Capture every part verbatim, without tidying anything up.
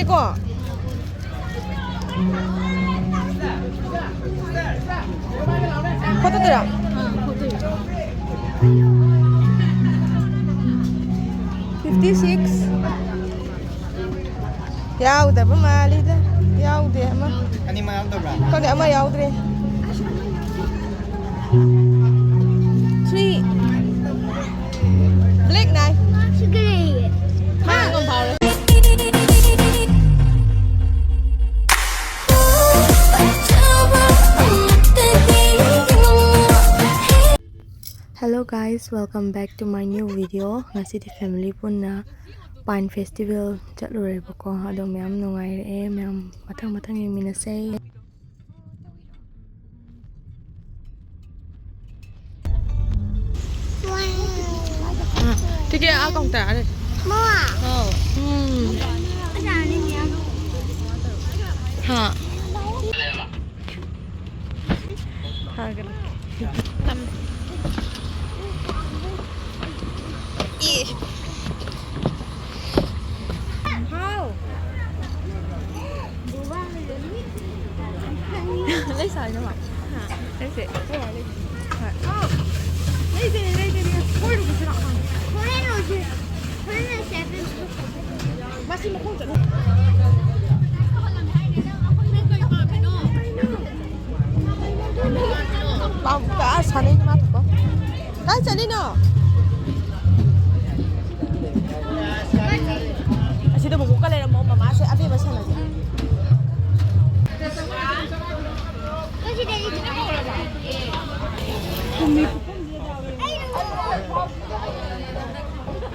ꯀꯣ꯫ ꯐꯣꯇꯣꯗꯨꯔꯣ? Fifty six. ꯌꯥꯎꯗꯕ ꯃꯥꯜꯂꯤꯗ꯫ ꯌꯥꯎꯗꯦ ꯑꯃ꯫ ꯑꯅꯤꯃꯛ ꯌꯥꯎꯗꯕ꯭ꯔꯥ? ꯈꯪꯗꯦ, ꯑꯃ ꯌꯥꯎꯗ꯭ꯔꯦ꯫ Three. Black nine. ꯃꯥ ꯑꯉꯝ ꯐꯥꯎꯔꯦ꯫ Hello guys, welcome back to my new video. ꯉꯁꯤꯗꯤ family ꯄꯨꯟꯅ Pine Festival ꯆꯠꯂꯨꯔꯦꯕꯀꯣ꯫ ꯑꯗꯣ ꯃꯌꯥꯝ ꯅꯨꯡꯉꯥꯏꯔꯛꯑꯦ꯫ ꯃꯌꯥꯝ ꯃꯊꯪ ꯃꯊꯪ ꯌꯦꯡꯃꯤꯟꯅꯁꯦ꯫ ꯎꯝ, ꯇꯤꯀꯦꯠ ꯑꯥ ꯀꯥꯎꯟꯇꯔ ꯑꯥ ꯂꯩ꯫ ꯃꯥ꯫ ꯍꯥꯎ꯫ ꯎꯝ꯫ ꯍꯥ꯫ ꯍꯥꯏꯒꯅꯨ꯫ ꯍꯥꯎ꯫ ꯂꯩ ꯁꯥꯏꯅ ꯃꯥ꯫ ꯂꯩꯁꯦ꯫ ꯍꯣꯏ꯫ ꯑꯥꯎ꯫ ꯂꯩꯗꯦꯅꯦ, ꯂꯩꯗꯦꯅꯦ꯫ ꯀꯣꯏꯔꯨꯕꯁꯤꯔ? ꯍꯣꯔꯦꯟ ꯑꯣꯏꯁꯦ꯫ ꯍꯣꯔꯦꯟ ꯑꯣꯏꯁꯦ꯫ ꯃꯁꯤ ꯃꯈꯣꯡ ꯆꯠꯂꯨ꯫ ꯄꯥꯎ ꯇꯥ ꯁꯥꯟꯅꯩꯅꯦ ꯃꯥ ꯊꯣꯛꯄ꯫ ꯀꯥꯏ ꯆꯠꯂꯤꯅꯣ? ꯑꯁꯤꯗ ꯃꯣꯃꯣꯀ ꯂꯩꯔꯝꯃꯣ, ꯃꯃꯥꯁꯦ ꯑꯕꯦꯝꯃ ꯁꯥꯟꯅꯒꯦ꯫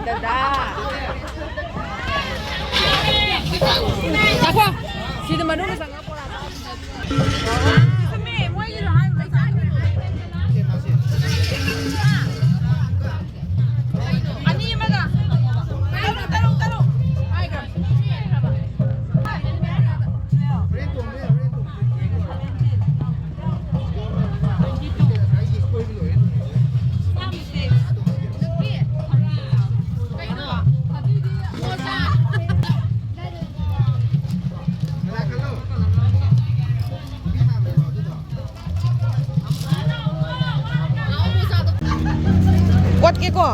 ꯗꯗꯥ꯫ ꯉꯥꯏꯈꯣ꯫ ꯁꯤꯗ ꯃꯅꯨꯡꯗ ꯆꯪꯉꯛꯑꯣ꯫ ꯑꯅꯤ ꯑꯃꯒ꯫ ꯇꯔꯨꯛ, ꯇꯔꯨꯛ, ꯇꯔꯨꯛ꯫ ꯀꯣ꯫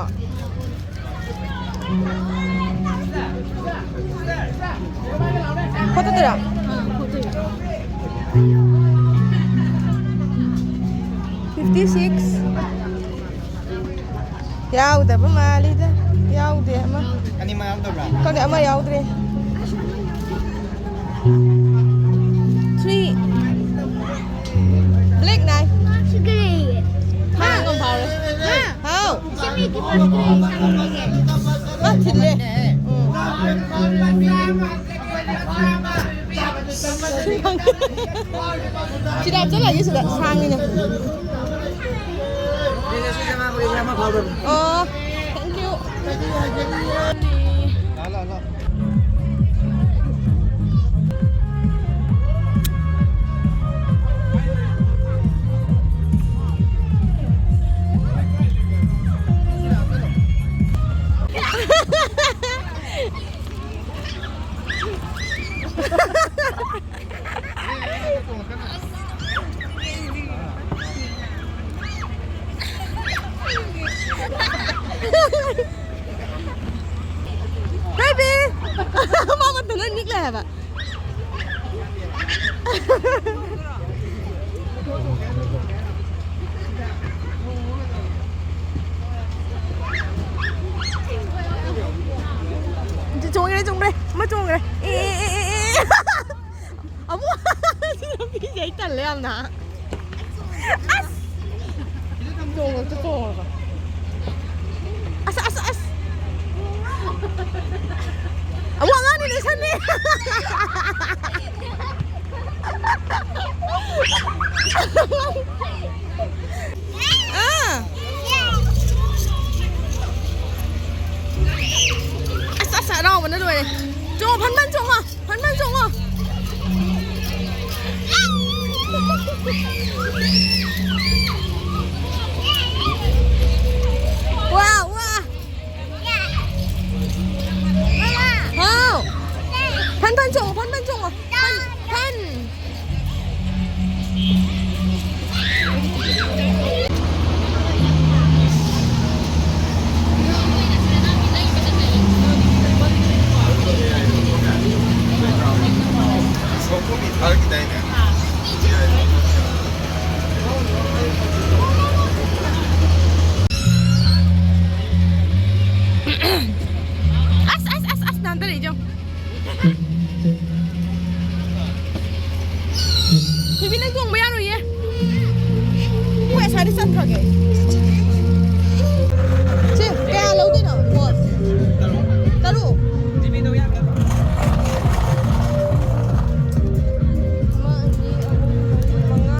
ꯐꯣꯇꯣꯗꯨꯔꯣ? Fifty six. ꯌꯥꯎꯗꯕ ꯃꯥꯜꯂꯤꯗ꯫ ꯌꯥꯎꯗꯦ ꯑꯃ꯫ ꯑꯅꯤꯃꯛ ꯌꯥꯎꯗꯕ꯭ꯔꯥ? ꯈꯪꯗꯦ, ꯑꯃ ꯌꯥꯎꯗ꯭ꯔꯦ꯫ Three. Black nine. ꯁꯤꯒ꯭ꯔꯦ꯫ ꯊꯥꯡ ꯑꯃ ꯐꯥꯎꯔꯦ꯫ ꯍꯥ? ꯍꯥꯎ꯫ ꯁꯤꯒ꯭ꯔꯦ꯫ ꯑ, ꯊꯤꯜꯂꯦ꯫ ꯎꯝ꯫ ꯁꯤꯗ ꯍꯥꯞꯆꯜꯂꯒꯦ, ꯁꯤꯗ ꯁꯥꯡꯉꯤꯅꯦ꯫ ꯑꯣ, thank you꯫ Baby! ꯃꯥ ꯃꯇꯨꯡꯗ ꯅꯤꯛꯂꯦ ꯍꯥꯏꯕ꯫ ꯆꯣꯡꯈ꯭ꯔꯦ, ꯆꯣꯡꯈ꯭ꯔꯦ, ꯑꯃ ꯆꯣꯡꯈ꯭ꯔꯦ꯫ ꯑꯦ, ꯑꯦ, ꯑꯦ, ꯑꯦ, ꯑꯦ꯫ ꯑꯃꯨꯛ꯫ ꯁꯤ ꯅꯨꯄꯤꯁꯦ ꯑꯩ ꯇꯜꯂꯦ ꯌꯥꯝꯅ꯫ ꯑꯁ! ꯆꯣꯡꯉꯣ, ꯑꯝꯇ ꯆꯣꯡꯉꯣꯕ꯫ ꯑꯁ, ꯑꯁ, ꯑꯁ! ꯑꯃꯨꯛ ꯑꯉꯥꯡꯅꯤꯅꯦ, ꯁꯟꯅꯤ! ꯑꯥ! ꯑꯁ, ꯑꯁ, ꯍꯔꯥꯎꯕꯅ ꯂꯣꯏꯔꯦ꯫ ꯆꯣꯡꯉꯣ, ꯐꯟ ꯐꯟ ꯆꯣꯡꯉꯣ, ꯐꯟ ꯐꯟ ꯆꯣꯡꯉꯣ꯫ ꯋꯥ, ꯋꯥ꯫ ꯍꯥꯎ꯫ ꯐꯟ ꯐꯟ ꯆꯣꯡꯉꯣ, ꯐꯟ ꯐꯟ ꯆꯣꯡꯉꯣ꯫ ꯐꯟ, ꯐꯟ꯫ ꯆꯠꯈ꯭ꯔꯒꯦ꯫ ꯁꯤ ꯀꯌꯥ ꯂꯧꯗꯣꯏꯅꯣ? ꯄꯣꯠ ꯇꯔꯨꯛ꯫ ꯑꯃ, ꯑꯅꯤ, ꯑꯍꯨꯝ, ꯃꯔꯤ, ꯃꯉꯥ,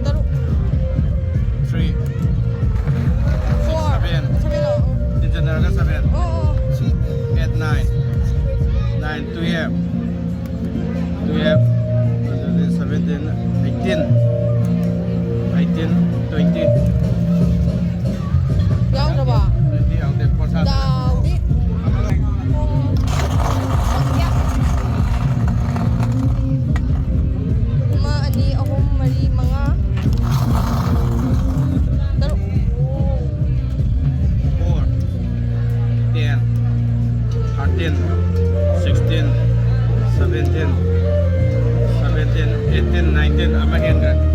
ꯇꯔꯨꯛ꯫ Three. Four. Seven. Seven ꯂꯣ? ꯇꯤꯟꯖꯟꯅꯔꯒ seven. ꯑꯣ, ꯑꯣ꯫ Eight, nine. Nine, twelve. Twelve, ꯑꯗꯨꯗꯤ seventeen, eighteen, eighteen, twenty. ꯌꯥꯎꯗ꯭ꯔꯕꯣ? Twenty ꯌꯥꯎꯗꯦ, ꯐꯣꯔ ꯁꯥꯗ꯭ꯔꯦ꯫ ꯗꯥꯎꯗꯤ꯫ ꯑꯃ, ꯑꯅꯤ, ꯑꯍꯨꯝ, ꯃꯔꯤ, ꯃꯉꯥ, ꯇꯔꯨꯛ꯫ Four, ten, thirteen, sixteen, seventeen, seventeen, eighteen, nineteen, ꯑꯃ ꯍꯦꯟꯈ꯭ꯔꯦ꯫